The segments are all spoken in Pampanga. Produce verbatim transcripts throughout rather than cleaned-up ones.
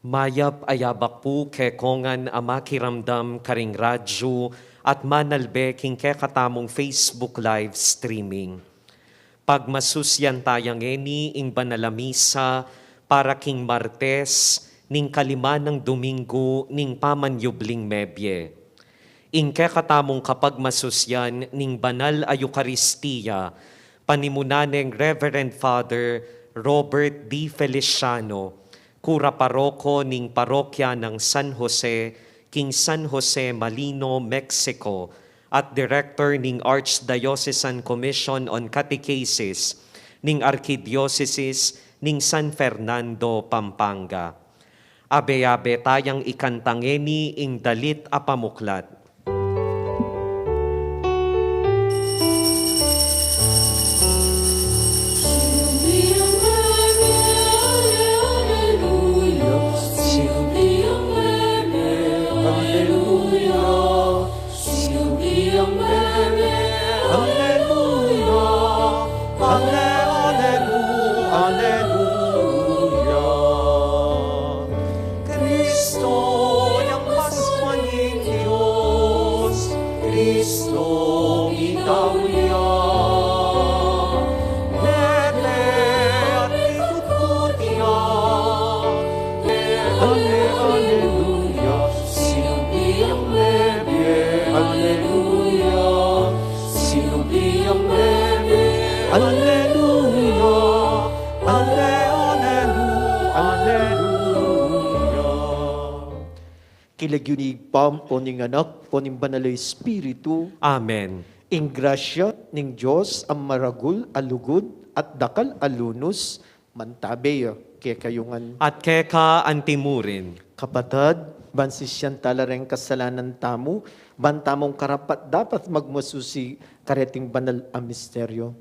Mayap a yabak pu kekongan a makiramdam karing radyu at manalbe king kekatamung Facebook live streaming. Pagmasusyan taya ngeni ing banal a misa para king Martes ning kalima nang Domingo ning pamanyubling mebie. Ing kekatamung kapagmasusyan ning banal a Eukaristia, panimunan neng Reverend Father Robert D. Feliciano, kura paroko ning parokya nang San Jose, king San Jose Malino, Mexico, at Director ning Archdiocesan Commission on Catechesis ning Arkidiosesis ning San Fernando, Pampanga. Abe-abe tayang ikanta ngeni ing dalit a pamuklat. Aleluya, ale-, alelu-, aleluya. Kristo yang Paskuang Dios, Kristo, mitawul ya. Mete at ikutkutia. Ale-, aleluya, sinumpal yang mebie, aleluya. Sinumpal yang mebie, aleluya. Ale-, alelu-, aleluya. King lagyu ning Ibpa, ampon ning Anak, ampon ning Banal a Espiritu. Amen. Ing grasya ning Dios a maragul a lugud at dakal a lunus, mantabe ya kekayu ngan. At keka antimurin. Kapatad, ban sisian tala reng kasalanan tamu, ban tamung karapat-dapat magmasusi kareting banal a misteryo.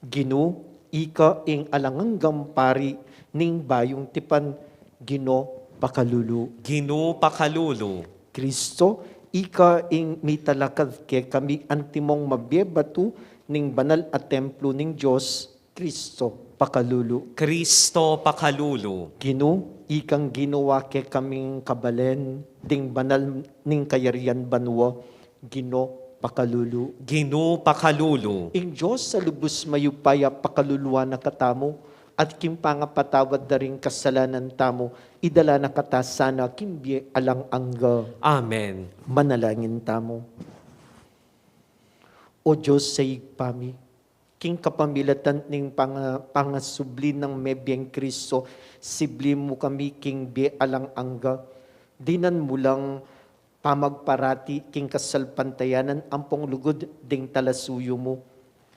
Ginu, ika ing alang anggang pari ning bayung tipan, Ginu pakalulu. Ginu pakalulu. Kristo, ika ing mitalakad kekami antimong mabie batu ning banal a templo ning Dios, Kristo pakalulu. Kristo pakalulu. Ginu, ikang ginawa kekaming kabalen ding banal ning kayarian banua, Ginu pakalulu. Ginu pakalulu. Ing Dios a lubus mayupaya pakaluluan na katamu, at king pangapatawad da ring kasalanan tamu, idala na kata sana king bie alang angga. Amen. Manalangin tamu. O Dios a Ibpa mi, king kapamilatan ning panga-, pangasubli nang mebieng Kristo, sibli mu kami king bie alang angga. Dinan mu lang pamagparati king kasalpantayanan ampong lugud ding talasuyu mu.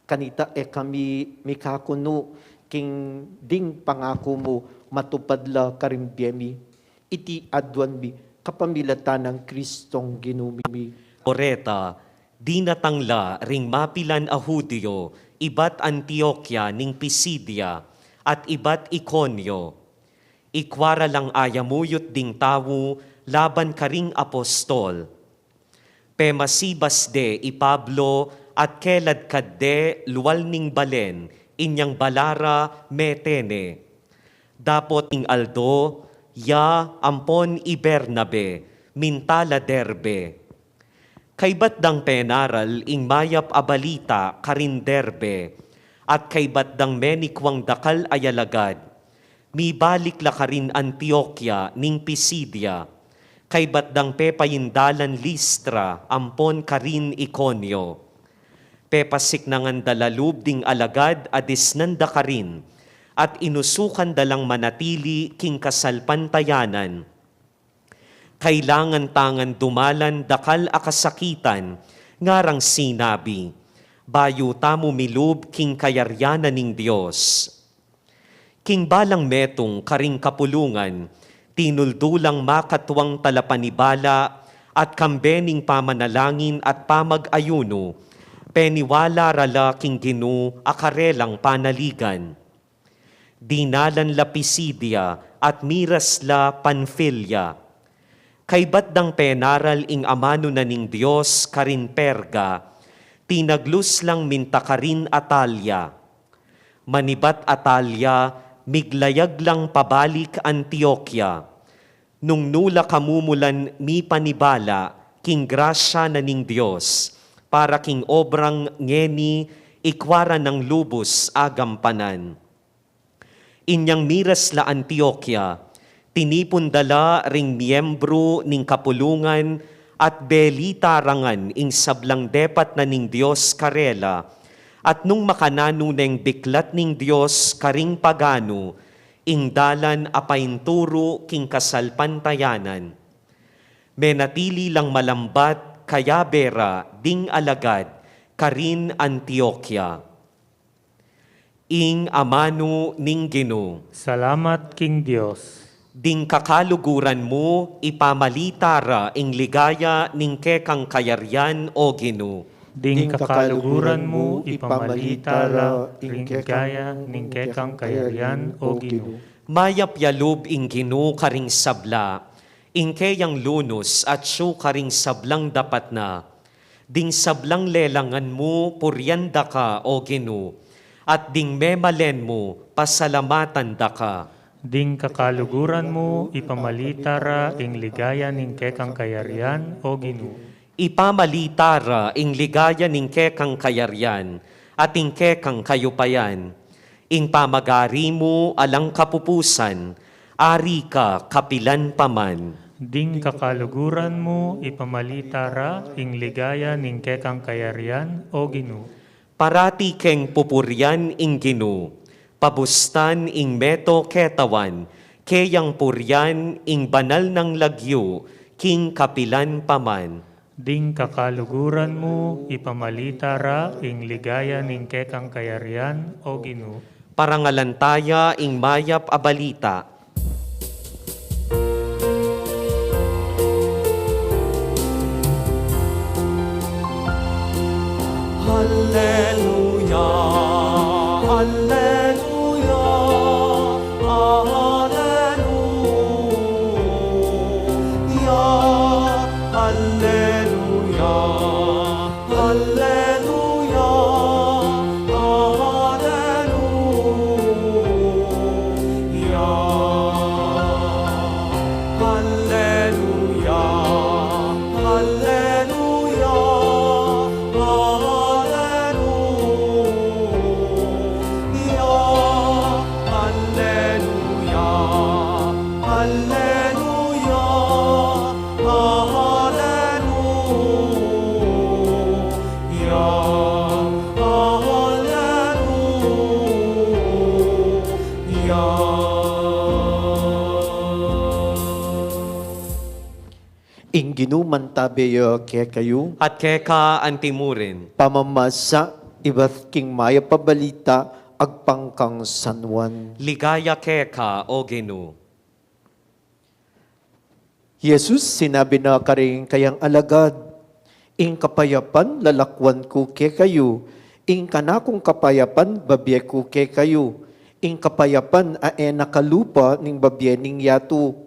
Kanita e kami mikakunu king ding pangaku mu matupad la karing bie mi. Iti aduan mi kapamilatan nang Kristong Ginu mi. Oreta, dinatang la ring mapilan a Judio ibat Antiokia ning Pisidia at ibat Iconio. Ikua ra lang ayamuyut ding tau laban karing apostol. Pemasibas de i Pablo at keladkad de lual ning balen inyang bala ra mete ne. Dapot ing aldo, ya ampon i Bernabe minta la Derbe. Kaybat dang penaral ing mayap a balita karin Derbe, at kaybat dang menikuang dakal a alagad, mibalik la karin Antiokia ning Pisidia, kaybat dang pepaindalan Listra ampon karin Iconio. Pepasiknangan da la lub ding alagad a disnan da karin, at inusukan da lang manatili king kasalpantayanan. Kailangan ta ngan dumalan dakal a kasakitan, ngarang sinabi, bayu tamu milub king kayarian na ning Dios. King balang metung karing kapulungan, tinuldu lang makatuang talapanibala at kambe ning pamanalangin at pamag-ayunu, peniwala ra la king Ginu a karelang panaligan. Dinalan la Pisidia at miras la Panfilia. Kaybat dang penaral ing amanu na ning Dios karin Perga, tinaglus lang minta karin Atalia. Manibat Atalia, Miglayag lang pabalik Antioquia, nung nu la kamumulan mipanibala king grasya na ning Dios, para king obrang ngeni ikwa ra nang lubus agampanan. Inyang miras la Antioquia, tinipun da la ring miembru ning kapulungan at belita ra ngan ing sablang depat na ning Dios karela, at nung makananu neng biklat ning Dios karing paganu, ing dalan a painturu king kasalpantayanan. Menatili lang malambat kayabe ra ding alagad karin Antioquia. Ing amanu ning Ginu. Salamat king Dios. Ding kakaluguran mu ipamalita ra ing ligaya ning kekang kayarian, o Ginu. Ding kakaluguran mu ipamalita ra ing ligaya ning kekang kayarian, o Ginu. Mayap ya lub ing Ginu karing sabla, ing keyang lunus atyu karing sablang dapat na. Ding sablang lelangan mu purian da ka, o Ginu, at ding memalen mu pasalamatan da ka. Ding kakaluguran mu ipamalita ra ing ligaya ning kekang kayarian, o Ginu. Ipamalita ra ing ligaya ning kekang kayarian at ing kekang kayupayan. Ing pamagari mu alang kapupusan, ari ka kapilan pa man. Ding kakaluguran mu ipamalita ra ing ligaya ning kekang kayarian, o Ginu. Parati keng pupurian ing Ginu, pabustan ing meto ketawan, keyang purian ing banal nang lagyu, king kapilan pa man. Ding kakaluguran mu ipamalita ra ing ligaya ning kekang kayarian, o Ginu. Parangalan taya ing mayap a balita. Alleluia, alleluia, alleluia, alleluia, alleluia, alleluia. Alleluia, alleluia, alleluia, alleluia, alleluia, alleluia. Ing Ginu mantabe ya kekayu. At keka antimurin. Pamamasa ibat king mayap a balita agpang kang San Juan. Ligaya keka, o Ginu. Jesus sinabi na karing kayang alagad, "Ing kapayapan lalakwan ku kekayu, ing kanakung kapayapan babie ku kekayu, ing kapayapan a e na kalupa ning babie ning yatu.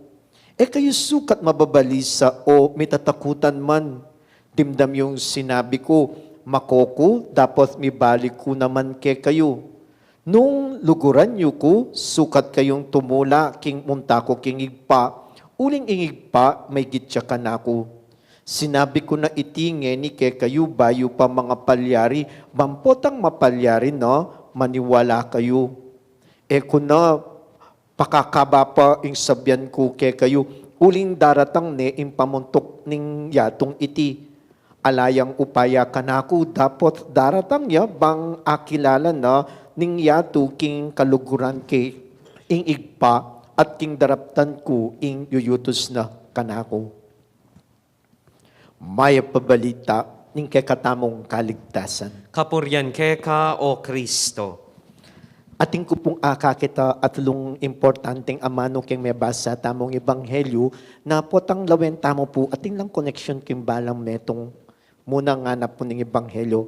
E kayu sukat mababalisa o mitatakutan man. Dimdam yung sinabi ku, mako ku, dapot mibalik ku naman kekayu. Nung luguran yu ku, sukat kayung tumula king munta ku king Ibpa, uling ing Ibpa maigit ya kanaku. Sinabi ku na iti ngeni kekayu bayu pa mangapalyari, bang potang mapalyari na maniwala kayu. E ku na pakakaba pa ing sabian ku kekayu, uling daratang ne ing pamuntuk ning yatung iti. Ala yang upaya kanaku, dapot daratang ya bang akilala na ning yatu king kaluguran ke ing Ibpa at king daraptan ku ing yuyutus na kanaku." Mayap a balita ning kekatamung kaligtasan. Kapurian keka, o Kristo. Atin ku pung akakit a atlung importanteng amanu keng mebasa tamung ebanghelyu, na potang lawen tamu pu, atin lang koneksyon keng balang metung. Muna ngana pu ning ebanghelyu,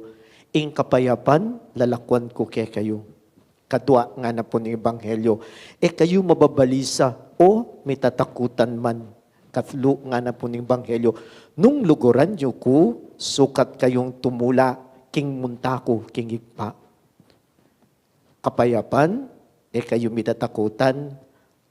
"Ing kapayapan lalakwan ku kekayu." Kadua, ngana pu ning ebanghelyu, "E kayu mababalisa o mitatakutan man." Katlu, ngana pu ning ebanghelyu, "Nung luguran yu ku, sukat kayung tumula king munta ku king Ibpa." Kapayapan E kayu mitatakutan,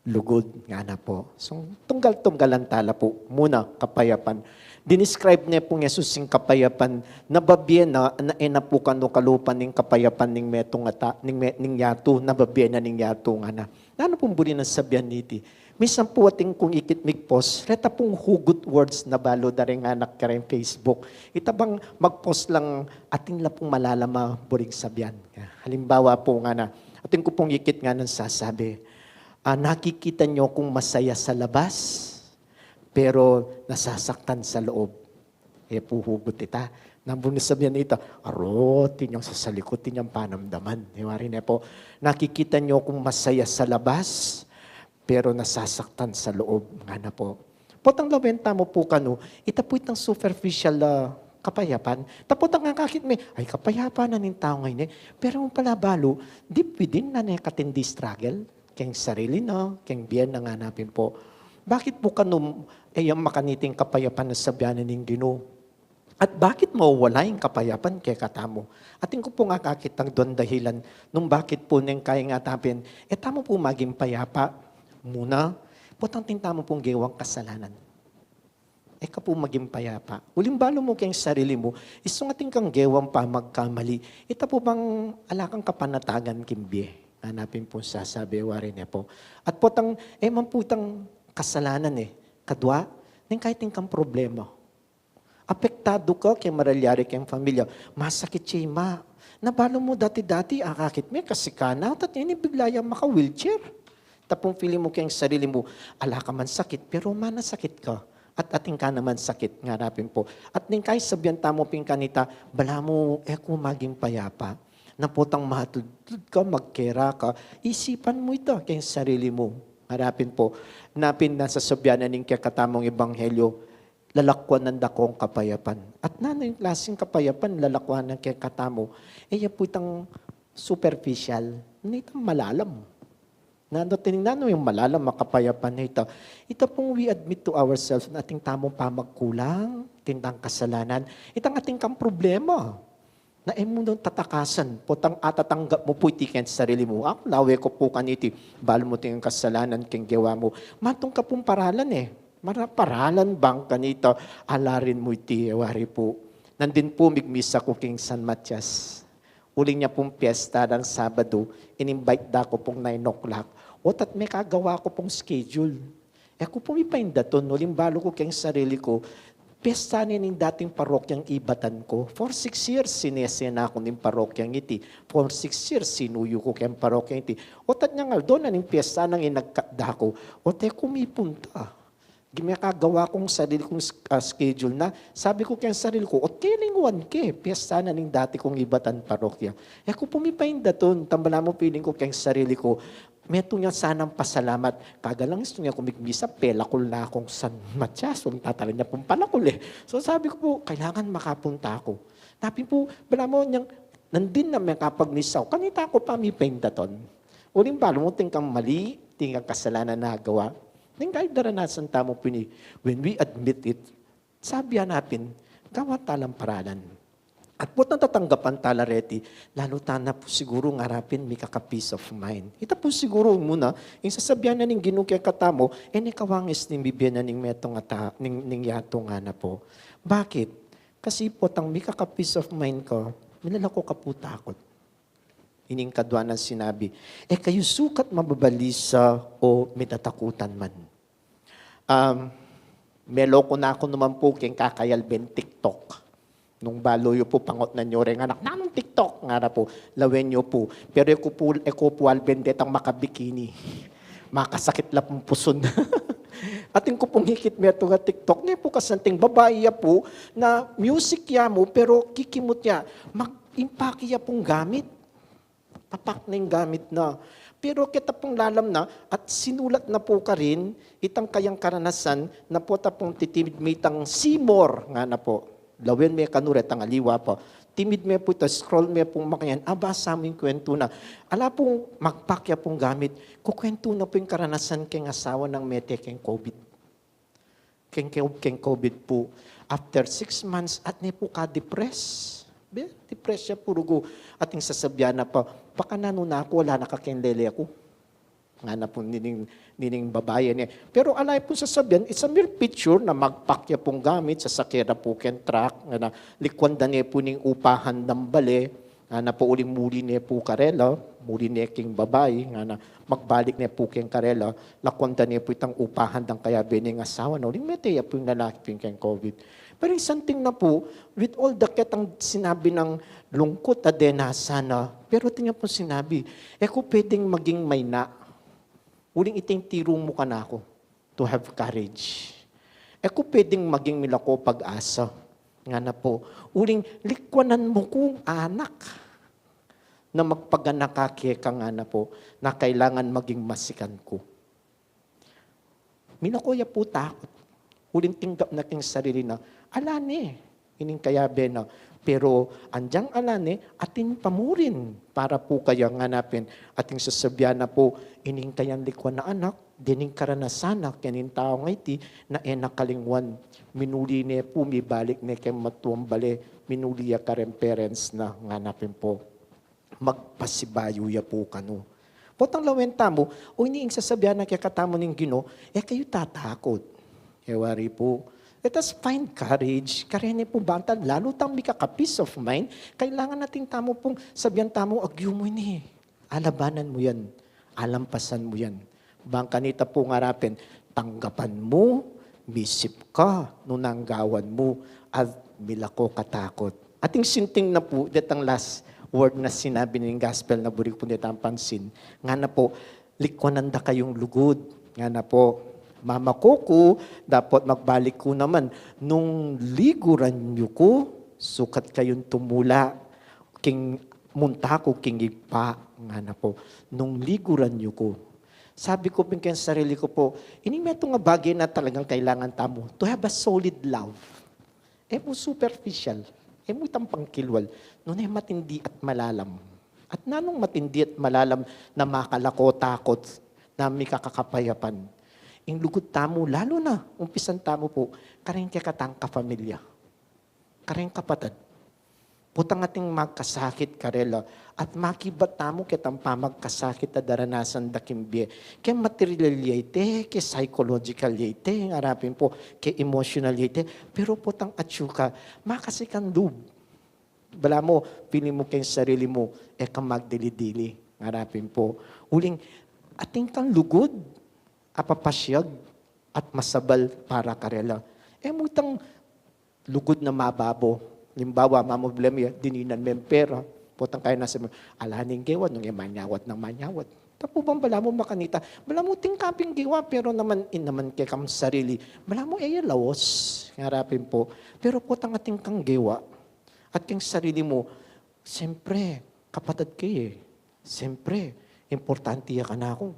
lugud ngana po. So, tunggal-tunggalan tala po muna kapayapan. Dinescribe ne pung Jesus ing kapayapan na babie na, na e na po kanu kalupa ning kapayapan ning metung a ta-, ning, me-, ning yatu, na babie na ning yatu ngana. Nanu pung buri nang sabian niti? Minsan po atin kung ikit mig-post, reta pung hugot words na balu da ring anak kareng Facebook. Ita bang mag-post lang atin la pung malalam a buring sabian. Halimbawa po ngana, atin ku pung ikit nganang sasabi, ah, nakikita nyo kung masaya sa labas, pero nasasaktan sa loob. E pu hugot ita. Nanu pung sabian nita, aro, tinyang sasalikut, tinyang panamdaman. E wari ne po, nakikita nyo kung masaya sa labas, pero nasasaktan sa loob. Ngana po. Potang lawen tamu pu kanu, ita pu itang superficial a kapayapan. Ta potang akakit me, ay kapayapan na ning tau ngeni. Pero ing pala balu, deep within na ne katindi struggle. Keng sarili na, keng bie na ngana pin po. Bakit pu kanu, e yang makaniting kapayapan na sabian na ning Ginu? At bakit mawawala ing kapayapan kekatamu? Atin ku pung akakit aduang dahilan nung bakit pu neng kaya ngana pin, e tamu pu maging payapa muna, potang atin tamu pung gewang kasalanan. E ka pu maging payapa. Uling balu mu keng sarili mu, isung atin kang gewang pamagkamali, ita pu bang ala kang kapanatagan king bie? Ngana pin pung sasabi, wari ne po. At potang, e man pu itang kasalanan e. Kadua, neng kaya atin kang problema. Apektadu ka keng maralyari keng pamilya. Masakit ya ima. Na balu mu dati-dati, akakit me, kasikanan, tat ini bigla yang maka-wheelchair. Ta pung feeling mu keng sarili mu, ala ka man sakit, pero manasakit ka. At atin ka naman sakit, ngana pin po. At neng kaya sabian tamu pin kanita, balamu e ku maging payapa. Na potang matudtud ka, magkera ka, isipan mu ita keng sarili mu. Ngana pin po, na pin nanu ing sasabian na ning kekatamung ebanghelyo, lalakwan nanda kong kapayapan. At nanu ing klaseng kapayapan lalakwan nang kekatamu? E ya pu itang superficial, nitang malalam. Nanu, atin nanu ing malalam a kapayapan na ita? Ita pung we admit to ourselves na atin tamung pamagkulang, atin tang kasalanan, itang atin kang problema. Na e mu nung tatakasan, potang atatanggap mu pu iti keng sarili mu. Aku, lawe ku pu kaniti, balu mu iti ing kasalanan keng gewa mu. Mantung ka pung paralan e. Mara-, paralan bang kanita, alarin mu iti, e wari pu. Nandin pu migmisa ku keng San Matias. Uling nya pung piesta dang Sabadu, in-invite da ku pung nine o'clock. Otat mekagawa ku pung schedule. E ku pu mipaindatun, uling balu ku keng sarili ku, piesta ne ning dating parokyang ibatan ku. For six years, sinese na ku ning parokyang iti. For six years, sinuyu ku keng parokyang iti. Otat nyang aldo na ning piesta nang inagkat da ku. Ote ku mipunta. Mekagawa kung sarili kung s-, ah, schedule na. Sabi ku keng sarili ku, ote linguan ke, piesta na ning dati kung ibatan parokya. E ku pu mipaindatun, ta balamu feeling ku keng sarili ku, metung yang sanang pasalamat. Kaga lang istung ya ku migmisa, pelakul na kung San Matias, uling tatalan ya pung palakul e. So sabi ku pu, kailangan makapunta ku. Tapi pu, balamu nyang, nandin na mekapagmisa ku, kanita ku pa mipaindatun. Uling balu mu atin kang mali, atin kang kasalanan a gawa. Ning kaya daranasan tamu pin ini, when we admit it, sabian na pin, gawa talang paralan. At potang tatanggapan tala reti, lalu tana pu siguru ngarapin mikaka-peace of mind. Ita pu siguru muna, ing sasabian na ning Ginu kekatamu, e ne kawangis ning bibie na ning metung a ta-, ning, ning yatu ngana pu. Bakit? Kasi potang mikaka-peace of mind ka, milalako ka pu takut. Ining kadua nang sinabi, e kayu sukat mababalisa o mitatakutan man. Um, meloko na ku naman pu keng kakayalben TikTok. Nung balu yu pu pangatnan yu reng anak, nanung TikTok? Ngara pu, lawen yu pu. Pero e ku pu, e ku pu alben detang makabikini. Makasakit la pung pusun. Atin ku pung ikit metung a TikTok. Ne pu kasanting babai ya pu na music ya mu, pero kikimut ya. Mag-impake ya pung gamit. Tapak na ing gamit na. Pero keta pung lalam na at sinulat na pu karin, itang kayang karanasan, na pota pung titimid me itang see more, ngana pu. Lawen me kanu retang aliwa pa. Timid me pu ita, scroll me pung makanyan, abasa mu ing kwentu na. Ala pung magpak ya pung gamit, kukwentu na pu ing karanasan keng asawa nang mete keng COVID. Keng, keng, keng COVID pu. After six months, at ne pu ka-depress. Be, depress ya pu rugu. At ing sasabian na pa, pakananu na ku, ala na ka keng lele ku. Ngana pu nining, nining babai ne. Pero ala ye pung sasabian, it's a mere picture na magpak ya pung gamit, sasake da pu keng truck, ngana, likwan da ne pu ning upahan dang bale, ngana pu, uling muli ne pu karela, muli ne king babai, ngana, magbalik ne pu keng karela, lakwan da ne pu itang upahan dang kayabe neng asawa na, uling mete ya pu ing lalaki pin keng COVID. Pero ing santing na pu, with all the ketang sinabi nang lungkut a denasan na, pero atin ya pung sinabi, e ku pwedeng maging mayna. Uling iti ing tiru mu kanaku, to have courage. E ku pwedeng maging milako pag-asa. Ngana pu, uling likwanan mu kung anak na magpaganak ka keka, ngana pu, na kailangan maging masikan ku. Milako ya pu takut. Uling tinggap na king sarili na, ala ne ining kayabe na. Pero andiang ala ne, atin pa murin para pu kaya, ngana pin. Ating sasabian na pu, ining kayang likwan a anak, dening karanasan na kening taung iti na e na kalingwan. Minuli ne pu, mibalik ne keng matuang bale, minuli ya kareng parents na, ngana pin pu. Magpasibayu ya pu kanu. Potang lawen tamu, o ini ing sasabian na kekatamu ning Ginu, e kayu tatakut. E wari pu, let us find courage. Kareni pu bang ta lalu tang mika-peace of mind, kailangan atin tamu pung sabian tamu, agyu mu ini. Alabanan mu yan. Alampasan mu yan. Bang kanita pung arapin, tanggapan mu, misip ka, nung anggawan mu, at milako ka takut. Ating sinting na pu, detang last word na sinabi ning gospel na buri ku pung detang pansin. Ngana pu, likwanan da kayung lugud. Ngana pu, mamaku ku, dapot magbalik ku naman. Nung liguran yu ku, sukat kayung tumula king munta ku king Ibpa, ngana pu, nung liguran yu ku. Sabi ku pin keng sarili ku pu, ini metung a bage na talagang kailangan tamu, to have a solid love. E mu superficial, e mu itang pangkilwal, nune matindi at malalam. At nanung matindi at malalam na makalako takut, na mikakakapayapan. Ing lugud tamu, lalu na, umpisan tamu pu, kareng kekatang kapamilya. Kareng kapatad. Potang ating magkasakit karela, at makibat tamu ketang pamagkasakit a daranasan da king bie. Ke material ya ite, ke psychological ya ite, ing arapin pu, ke emotional ya ite, pero potang atyu ka, makasikan lub. Balamu, feeling mu keng sarili mu, e ka magdili-dili, ing arapin pu. Uling, atin kang lugud, apapasiag, at masabal para karela. E mu itang lugud na mababo. Alimbawa, mamroblema ya, dininan me ing pera. Potang kaya na sa, ala ning gewa, nung e manyawad nang manyawad. Tapu bang balamu makanita, balamu atin kang gewa, pero naman, in naman kekang sarili, balamu e ya laus, ing arapin pu. Pero potang atin kang gewa, at keng sarili mu, siyempre, kapatad ke e. Siyempre, importante ya kanaku.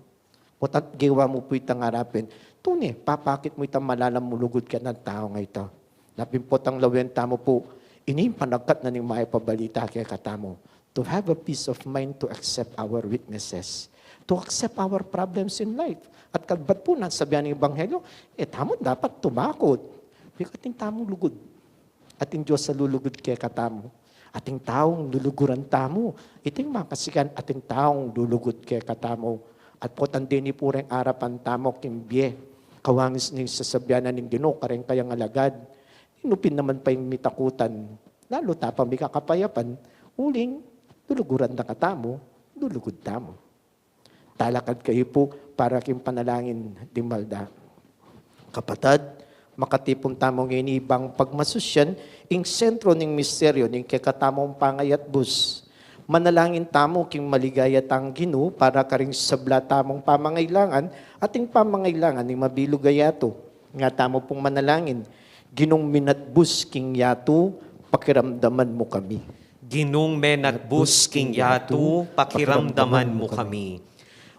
Potang gewa mu pu itang arapin, tune, papakit mu itang malalam mung lugud ketang taung ita. Lapin potang lawen tamu pu, ini ing panagkat na ning mayap a balita kekatamu. To have a peace of mind to accept our weaknesses. To accept our problems in life. At kagbat pu nang sasabian ning Ebanghelyo, e tamu dapat tumakut. Bika atin tamung lugud. Atin Dios a lulugud kekatamu. Atin taung luluguran tamu. Iti ing makasikan, atin taung lulugud kekatamu. At potang deni pu reng arapan tamu king bie, kawangis ning sasabian na ning Ginu kareng kayang alagad, inu pin naman pa ing mitakutan, lalu ta pa mikakapayapan, uling luluguran da katamu, lulugud tamu. Talakad kayu pu para king panalangin, dimal da. Kapatad, makatipun tamu ngeni bang pagmasusyan ing sentro ning misteryo ning kekatamung pangayatbus. Manalangin tamu king maligaya tang Ginu para karing sabla tamung pamangailangan at ing pamangailangan ning mabilug a yatu. Nga tamu pung manalangin, Ginung minatbus king yatu, pakiramdaman mu kami. Ginung menatbus king yatu, pakiramdaman mu kami.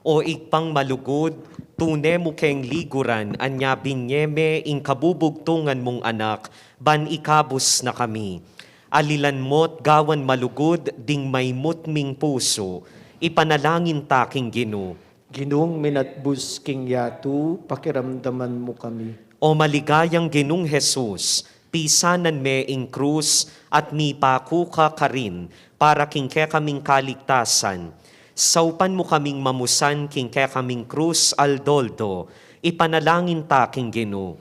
O Ibpang malugud, tune mu keng liguran, anya binye me ing kabubugtungan mung Anak, ban ikabus na kami. Alilan mu't gawan malugud ding maymut ming pusu, ipanalangin ta king Ginu. Ginung minatbus king yatu, pakiramdaman mu kami. O maligayang Ginung Jesus, pisanan me ing krus at mipaku ka karin para king kekaming kaligtasan. Saupan mu kaming mamusan king kekaming krus aldo-aldo, ipanalangin ta king Ginu.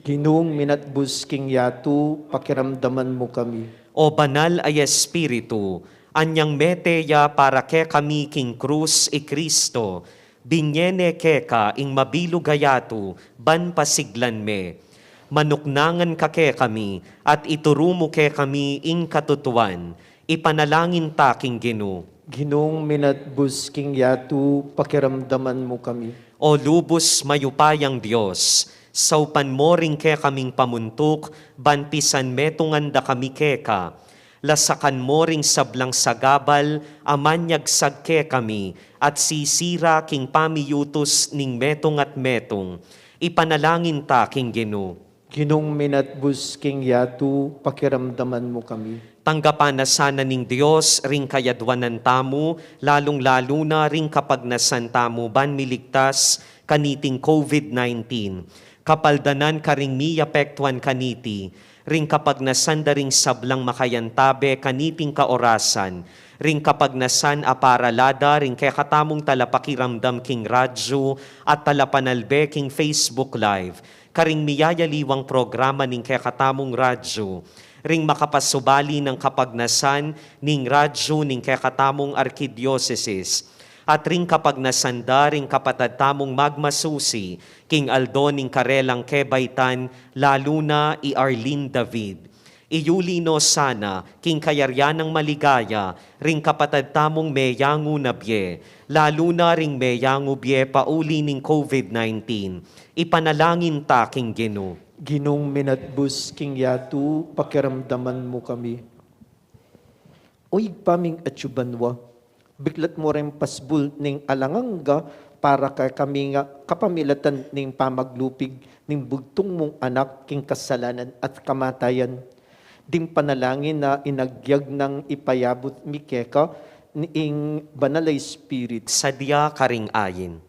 Ginung minatbus king yatu, pakiramdaman mu kami. O Banal a Espiritu, anyang mete ya para kekami king krus i Kristo, binye ne keka ing mabilug a yatu ban pasiglan me. Manuknangan ka kekami, at ituru mu kekami ing katutuan, ipanalangin ta king Ginu. Ginung minatbus king yatu, pakiramdaman mu kami. O lubus mayupayang Dios, saupan mo ring kekaming pamuntuk, ban pisan metungan da kami keka. Lasakan mo ring sablang sagabal a manyagsag kekami, at sisira king pamiyutus ning metung at metung. Ipanalangin ta king Ginu. Ginung minatbus king yatu, pakiramdaman mu kami. Tanggapan na sana ning Dios ring kayadwanan tamu, lalung-lalu na ring kapagnasan tamu ban miligtas kaniting COVID nineteen. Kapaldanan karing miyapektuan kaniti, ring kapagnasan da ring sablang makayantabe kaniting kaorasan, ring kapagnasan a parala da ring kekatamung talapakiramdam king radyu at talapanalbe king Facebook Live, karing miyayaliwang programa ning kekatamung radyu, ring makapasubali nang kapagnasan ning radyu ning kekatamung arkidiosesis, at ring kapagnasan da ring kapatad tamung magmasusi king aldo ning karelang kebaitan, lalu na i Arlene David. Iyuli no sana king kayarian nang maligaya ring kapatad tamung meyangu na bie, lalu na ring meyangu bie pauli ning COVID nineteen. Ipanalangin ta king Ginu. Ginung minatbus king yatu, pakiramdaman mu kami. O Ibpa ming atsu banua, biklat mu ring pasbul ning alang angga para kekami nga kapamilatan ning pamaglupig ning bugtung mung Anak king kasalanan at kamatayan. Ding panalangin a inagyag nang ipayabut mi keka ning Banal a Espiritu. Sadya karing ain.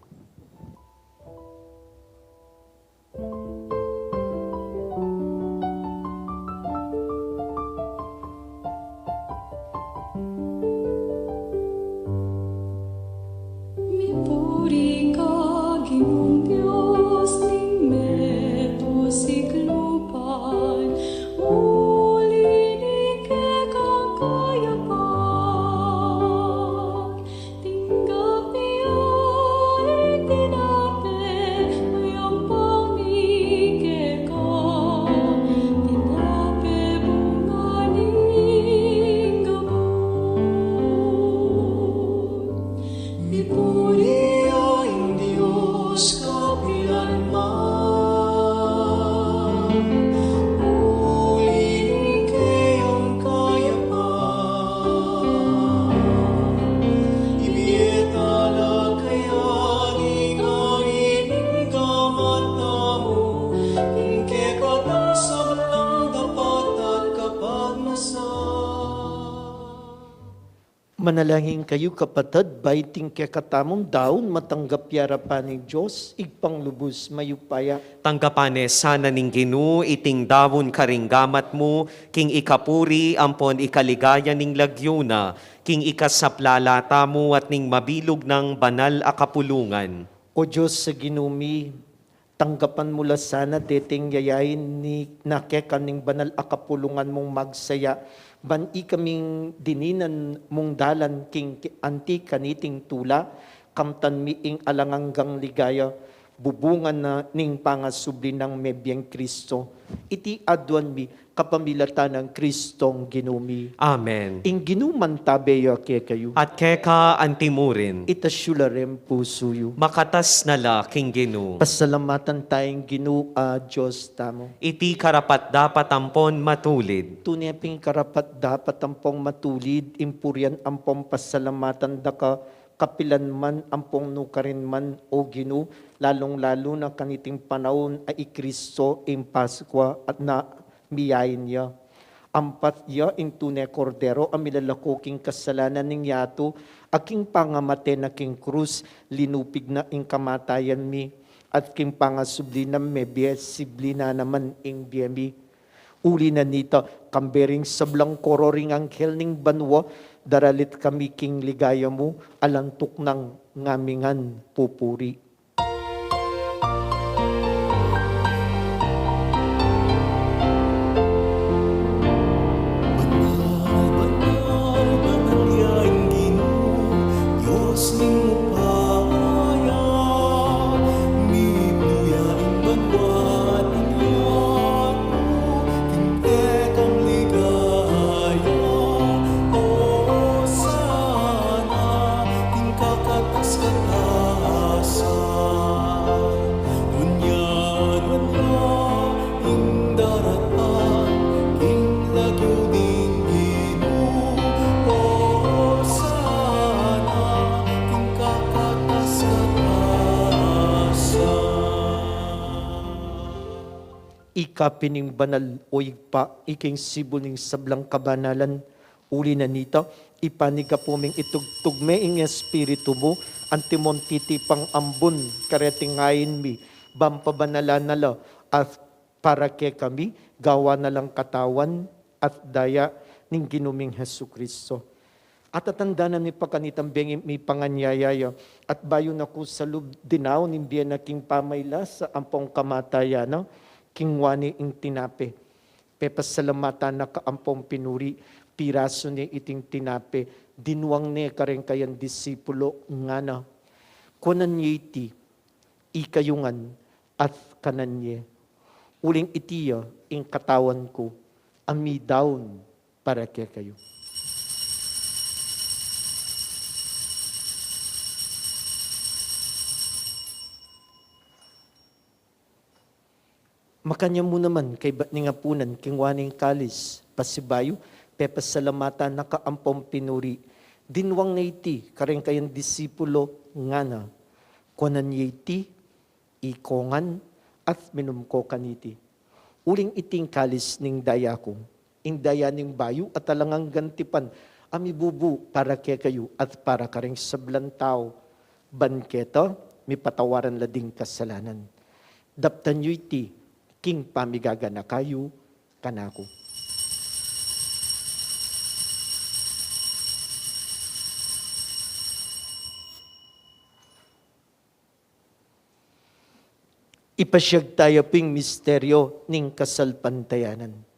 Mipuri ka Ginung Dios ning meto siklupan, uli ning kekang kayapan. Tinggap ya ing tinape, mayampang mi keka, tinape bunga ning gabun. Mipuri ya ing Dios kapilan man. Uli ning keyang kayapan, ibie ta la kaya ing ain ning gamat tamu, ing kekatang sablang dapat at kapagnasan. Manalangin kayu, kapatad, ba iting kekatamung daun matanggap ya arapan ning Dios, Ibpang lubus mayupaya. Tanggapan ne sana ning Ginu iting daun karing gamat mu, king ikapuri ampon ikaligaya ning lagyu na, king ikasaplala tamu at ning mabilug nang banal a kapulungan. O Dios a Ginu mi, tanggapan mu la sana deting yayain na keka ning banal a kapulungan mung magsaya, ban ikaming dininan mung dalan king anti kaniting tula, kamtan mi ing alang anggang ligaya, bubungan na ning pangasubli nang mebieng Kristo. Iti aduan mi kapamilatan nang Kristong Ginu mi. Amen. Ing Ginu mantabe ya kekayu. At keka antimurin. Itas yu la ring pusu yu. Makatas na la king Ginu. Pasalamatan taya ing Ginu a Dios tamu. Iti karapat-dapat ampon matulid. Tune pin karapat-dapat ampon matulid ing purian ampon pasalamatan da ka, kapilan man ampon nukarin man, O Ginu, lalung-lalu na kaniting panaun a i Kristo ing Paskua at na miyain ya. Ampat ya ing tune Kordero a milalako king kasalanan ning yatu, a king pangamate na king krus, linupig na ing kamatayan mi, at king pangasubli nang mebie, sibli na naman ing bie mi. Uli na nita, kambe ring sablang koro ring anghel ning banua, daralit kami king ligaya mu, alang tuknang ngamingan pupuri. Banal, banal, banal ya ing Ginu, Dios ning upaya, miblu ya ing banua at ing yatu, king kekang ligaya, Hosana, king kakatas-katasan. Ngunyan, ngunyan, ing daratang, ing lagyu ning Ginu, Hosana, king kakatas-katasan. Ika pin ing banal, o Ibpa, ika ing sibul ning sablang kabanalan. Uli na nita, ipanyawad mu ing itugtug me ing Espiritu mu, antimong titipang ambun kareting ain mi, bang pabanalan na la, at para kekami, gawan na lang katawan at daya ning Ginu ming Jesucristo. Atatandanan mi pa kanitang bengi mi panganyayaya, at bayu na ku sa lub dinaun ing bie na king pamailasa ampong kamatayan na, kinua ne ing tinape. Pepasalamatan na ka ampong pinuri, pirasu ne iting tinape, dinuang ne kareng kayang disipulo, ngana: Kuanan ye iti, ikayu ngan at kanan ye. Uling iti ya ing katawan ku, a midaun para kekayu. Makanyan mu naman, kaybat ning apunan, kinua ne ing kalis, pasibayu, pepasalamatan na ka ampong pinuri, dinuang ne iti kareng kayang disipulo, ngana: Kuanan ye iti, ikayu ngan, at minum ko kaniti. Uling iti ing kalis ning daya ku, ing daya ning bayu at alang anggang tipan, a mibubu para kekayu at para kareng sablang tau, ban keta mipatawaran la ding kasalanan. Daptan yu iti king pamigaganaka yu kanaku. Ipasiag taya pu ing misteryo ning kasalpantayanan.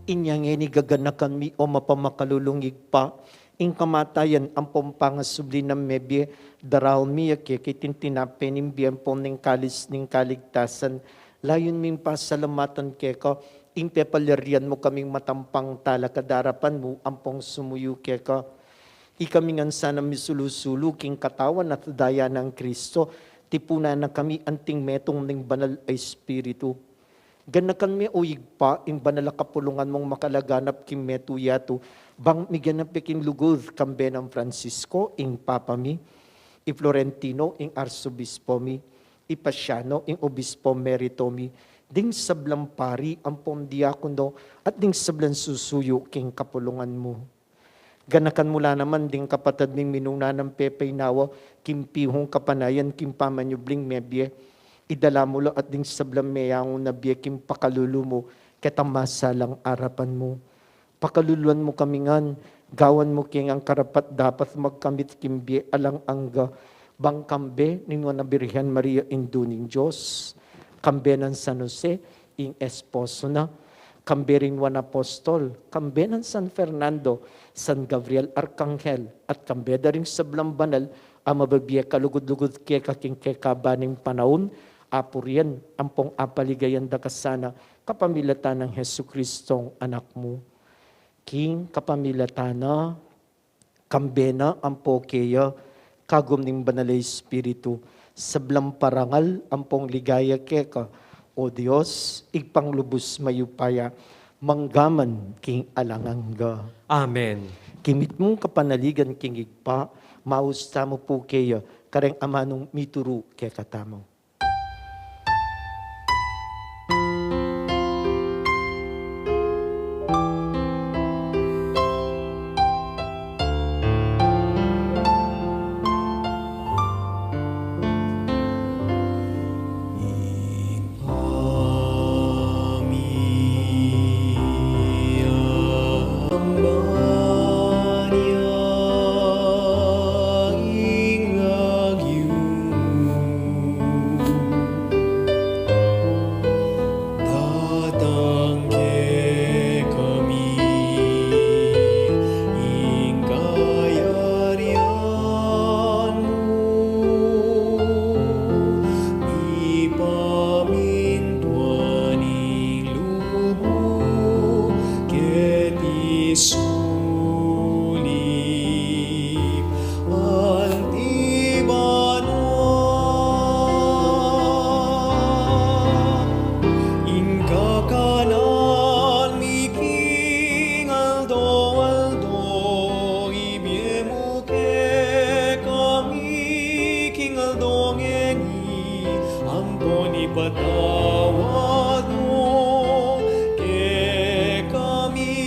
Inya ngeni gaganakan mi, o mapamakalulung Ibpa, ing kamatayan ampong pangasubli nang mebie, daraun mi ya keka iting tinape ning bie ampong ning kalis ning kaligtasan. Layun ming pasalamatan keka ing pepalyarian mu kaming matampang talakad arapan mu ampong sumuyu keka. Ikami ngan sanang misulu-sulu king katawan at daya nang Kristo, tipunan na kami anting metung ning Banal a Espiritu. Ganakan me, o Ibpa, ing banal a kapulungan mung makalaganap king metung yatu, bang miganap ya king lugud, kambe nang Francisco, ing Papa mi, i Florentino, ing Arsobispo mi, i Paciano, ing Obispo Emerito mi, ding sablang pari ampong diakono, at ding sablang susuyu king kapulungan mu. Ganakan mu la naman ding kapatad ming minuna nang pepaynawa king pihung kapanayan king pamanyubling mebie. Idala mu la at ding sablang meyangu na bie king pakalulu mu, ketang masalang arapan mu. Pakaluluan mu kami ngan, gawan mu kaming karapat-dapat magkamit king bie alang angga, bang kambe ning Nuan a Birhen Maria, Indu ning Dios, kambe nang San Jose, ing esposo na, kambe ring Nuan a Apostol, kambe nang San Fernando, San Gabriel Arkanghel, at kambe da ring sablang banal a mabibie kalugud-lugud keka king kekaban ning panaun, apurian ampong apaligayan da ka sana, kapamilatan nang Jesucristong Anak mu. King kapamilatan na, kambe na, ampo keya, kagum ning Banal a Espiritu, sablang parangal ampong ligaya keka, O Dios, Ibpang lubus mayupaya, manggaman king alang angga. Amen. Kimit mung kapanaligan king Ibpa, maus tamu pu keya, kareng amanung mituru kekatamu. Datang kekami ing kayarian mu, mipamintuan ing lub mu keti sulip anti banua. Ing kakanan mi king aldo-aldo ibie mu kekami king aldo ngeni, ampon ipatawad mu kekami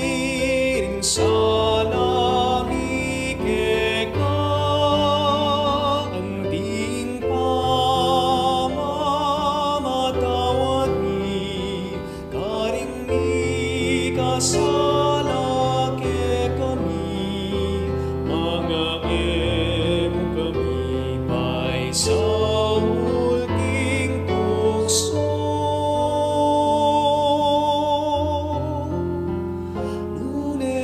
ring sala mi keka, anti ing pamamatawad mi karing mikasala kekami, manga e mu kami paisaul king tuksu, nune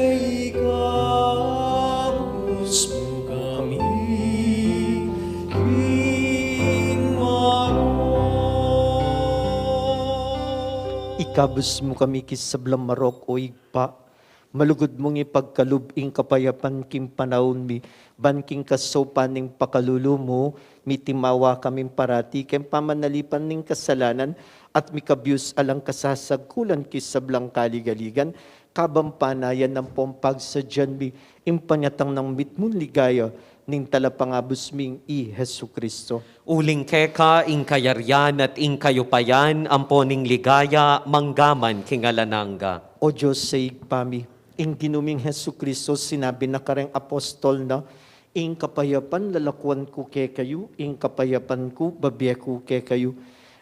ikabus mu kami king marok. Ikabus mu kami king sablang marok, O Ibpa, malugud mung ipagkalub ing kapayapan king panaun mi, ban king kasaupan ning pakalulu mu, mitimawa kaming parati king pamanalipan ning kasalanan, at mikabius alang kasasagkulan king sablang kaligaligan, kabang panayan ampong pagsadyan mi ing panyatang nang mitmung ligaya ning Talapangabus ming i Jesucristo. Uling keka ing kayarian at ing kayupayan, ampon ing ligaya, manggaman king alang angga. O Dios a Ibpa mi, ing Ginu ming Jesucristo sinabi na kareng apostol na, ing kapayapan lalakuan ku kekayu, ing kapayapan ku babie ku kekayu.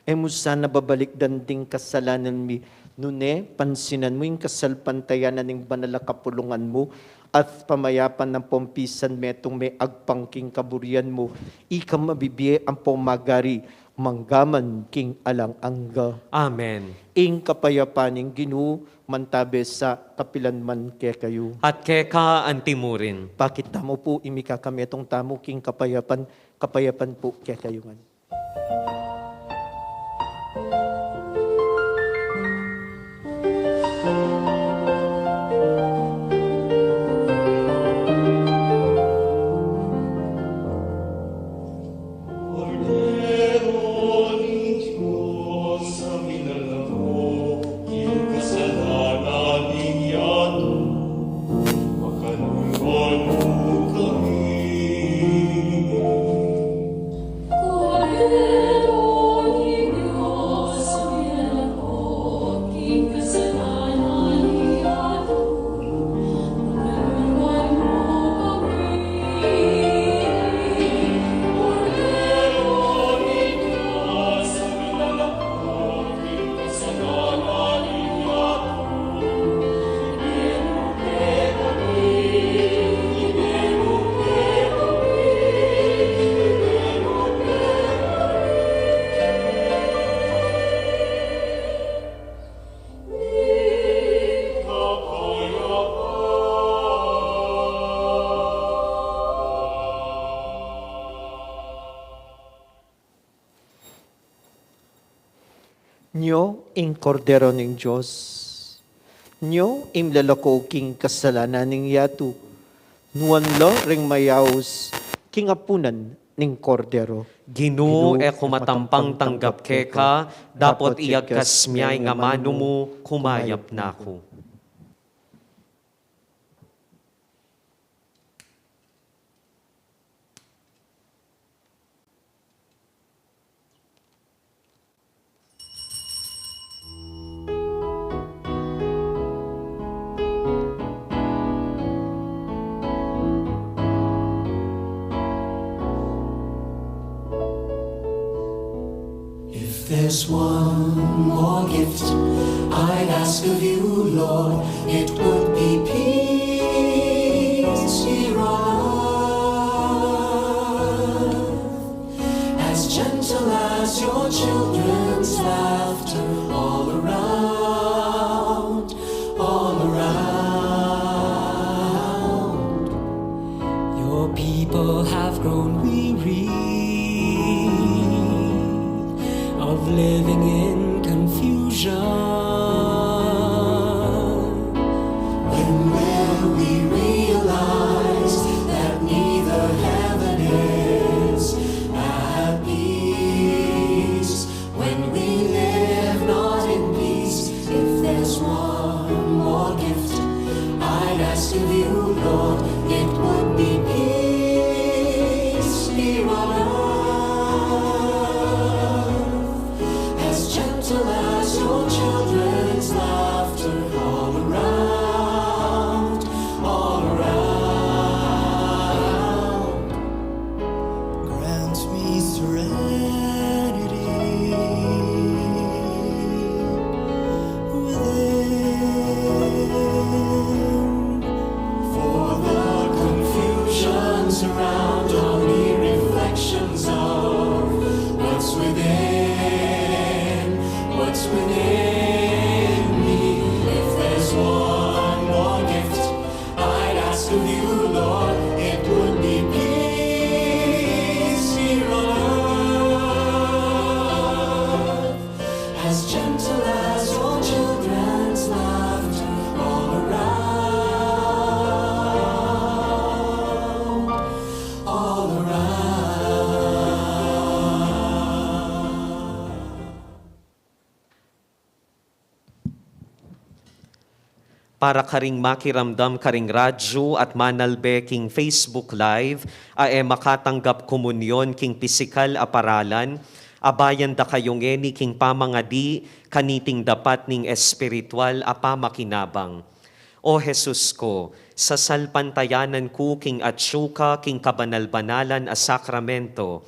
E mu sana babalikdan ding kasalanan mi, nune pansinan mu ing kasalpantayanan ning banal a kapulungan mu, at pamayapan ampong pisan metung me agpang king kaburian mu, ika mabibie ampong magari manggaman king alang angga. Amen. Ing kapayapan ning Ginu mantabe sa kapilan man kekayu. At keka antimurin. Pakit tamu pu ing mikakametung tamu king kapayapan, kapayapan pu kekayu ngan. Nyo ing Kordero ning Dios. Nyo ing lalako king kasalanan ning yatu. Nuan la ring mayaus, King apunan ning Kordero. Ginu, e ku matampang tanggap keka, dapot iyagkas mu ing amanu mu, kumayap na ku. If there's one more gift I'd ask of you, Lord, it would be peace here on earth, as gentle as your children's laughter all around, all around. Your people have grown weary of living in confusion. When will we realize that neither heaven is at peace? When we live not in peace, if there's one more gift I'd ask of you, Lord, it would be peace here on earth, as gentle as your children's laughter all around, all around. Grant me serenity within. For the confusion surround are mere reflections of what's within, what's within me. If there's one more gift I'd ask of you, Lord, it would be peace here on earth, as gentle as your children's laughter all around, all around. Para karing makiramdam karing radyu at manalbe king Facebook Live, a e makatanggap komunyon king pisikal a paralan, abayan da kayu ngeni king pamangadi kaniting dapat ning espiritual a pamakinabang. O Jesus ku, sasalpantayanan ku king atsu ka king kabanal-banalan a sakramento,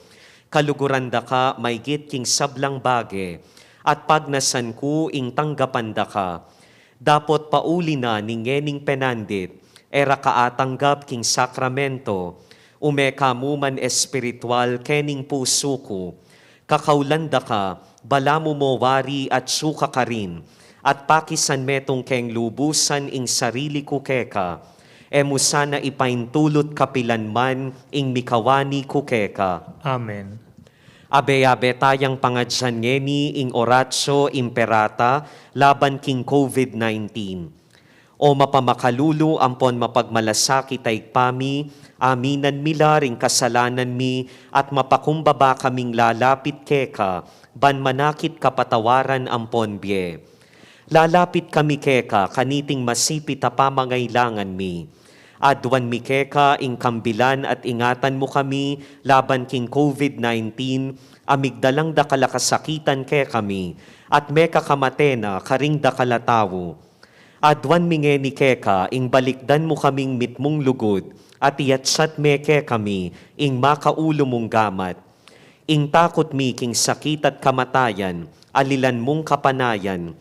kaluguran da ka maygit king sablang bage, at pagnasan ku ing tanggapan da ka. Dapot pauli na ning ngening penandit, e ra ka atanggap king sakramento, ume ka mu man espiritual kening pusu ku. Kakaulan da ka, balamu mo wari atsu ka karin, at pakisan metung keng lubusan ing sarili ku keka, e mu sana ipaintulut kapilan man ing mikawani ku keka. Amen. Abe-abe tayang pangadyan ngeni ing Oratio Imperata laban king COVID nineteen. O mapamakalulu ampon mapagmalasakit a Ibpa mi, aminan mi la ring kasalanan mi at mapakumbaba kaming lalapit keka, ban manakit kapatawaran ampon bie. Lalapit kami keka kaniting masipit a pamangailangan mi. Aduan mi keka ing kambilan at ingatan mu kami laban king COVID nineteen, a migdalang dakal a kasakitan kekami, at mekakamate na karing dakal a tau. Aduan mi ngeni keka ing balikdan mu kaming mitmung lugud, at iyatsat me kekami ing makaulu mung gamat. Ing takut mi king sakit at kamatayan, alilan mung kapanayan.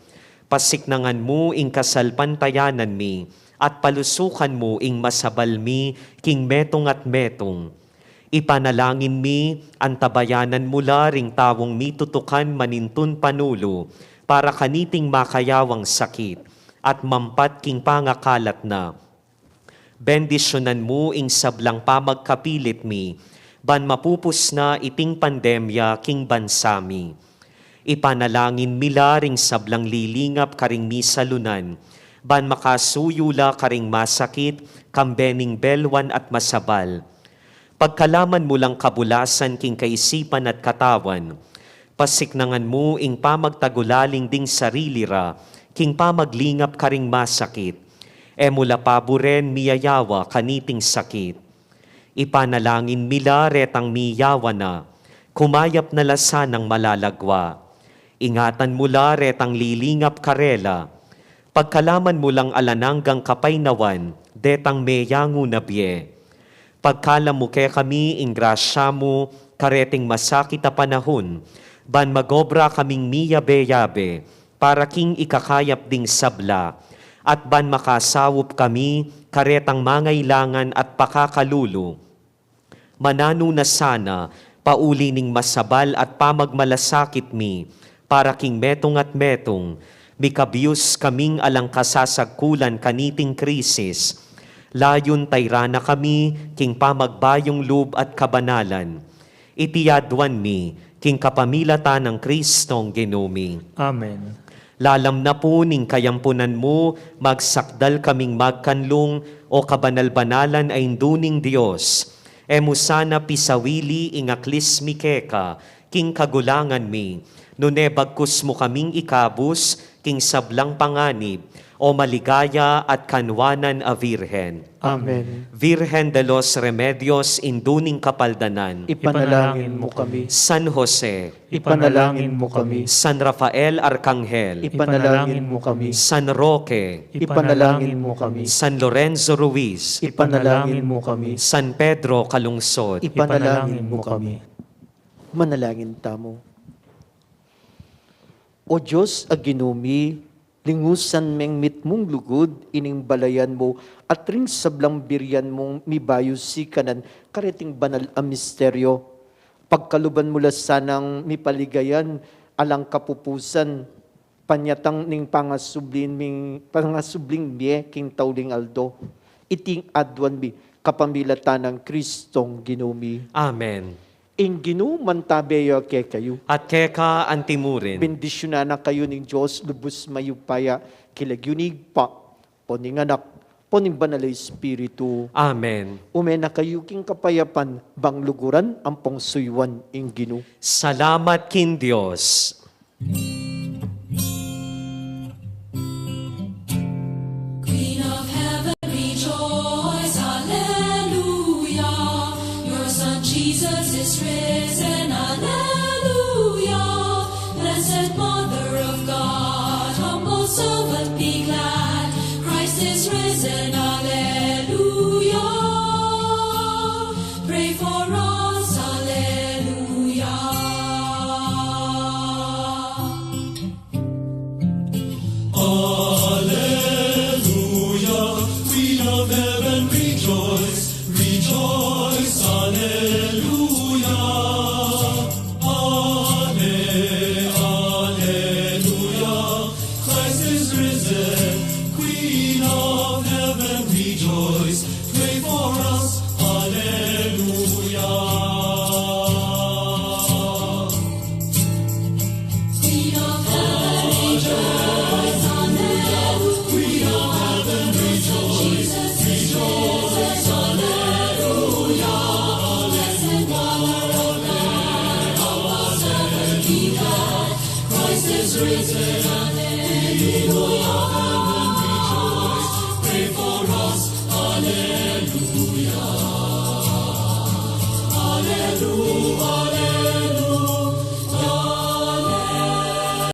Pasiknangan mu ing kasalpantayanan mi, at palusukan mu ing masabal mi king metung at metung. Ipanalangin mi, antabayanan mu la ring taung mitutukan manintun panulu para kaniting makayawang sakit at mampat king pangakalat na. Bendisyunan mu ing sablang pamagkapilit mi, ban mapupus na iting pandemya king bansa mi. Ipanalangin mi la ring sablang lilingap karing misalunan, ban makasuyu la karing masakit, kambe ning belwan at masabal. Pagkalaman mu lang kabulasan king kaisipan at katawan, pasiknangan mu ing pamagtagulaling ding sarili ra king pamaglingap karing masakit. E mu la paburen miyayawa kaniting sakit. Ipanalangin mi la retang miyawa na, kumayap na la sanang malalagwa. Ingatan mu la retang lilingap karela. Pagkalaman mu lang alang anggang kapaynawan detang meyangu na bie. Pagkalam mu kekami ing grasya mu kareting masakit a panahun, ban magobra kaming miyabe-yabe para king ikakayap ding sabla, at ban makasaup kami karetang mangailangan at pakakalulu. Mananu na sana, pauli ning masabal at pamagmalasakit mi, para king metung at metung, mikabius kaming alang kasasagkulan kaniting krisis. Layun tayran na kami king pamagbayung lub at kabanalan. Iti aduan mi king kapamilatan nang Kristong Ginu mi. Amen. Lalam na pu ning kayampunan mu, magsakdal kaming magkanlung, o kabanal-banalan a Indu ning Dios. E mu sana pisawili ing aklis mi keka king kagulangan mi, nune bagkus mu kaming ikabus king sablang panganib, o maligaya at kanwanan a Virgen. Amen. Virgen de los Remedios, Indu ning Kapaldanan. Ipanalangin mu kami. San Jose. Ipanalangin mu kami. San Rafael Arkanghel. Ipanalangin mu kami. San Roque. Ipanalangin mu kami. San Lorenzo Ruiz. Ipanalangin mu kami. San Pedro Calungsod. Ipanalangin mu kami. Manalangin tamu. O Dios a Ginu mi, lingusan meng mitmung lugud ining balayan mu at ring sablang birian mung mibayu sikanan kareting banal a misteryo. Pagkaluban mu la sanang mipaligayan alang kapupusan, panyatang ning pangasubling ming, pangasubling mie king tauling aldo. Iting aduan mi kapamilatan nang Kristong Ginu mi. Amen. Ing Ginu mantabe ya kekayu. At keka antimurin. Bendisyunan na kayu ning Dios lubus mayupaya, king lagyu ning Ibpa, ampo ning Anak, ampo ning Banal a Espiritu. Amen. Ume na kayu king kapayapan, bang luguran ampong suyuan ing Ginu. Salamat king Dios. Queen of heaven, rejoice, alleluia. Your Son Jesus is risen, alleluia. Blessed Mother of God, humble servant, be glad. Christ is risen, alleluia. Pray for us, alleluia. Alleluia, Queen of heaven, rejoice, rejoice, alleluia. Alle-, alleluia, Christ is risen, Queen of heaven, rejoice, pray for us, alleluia.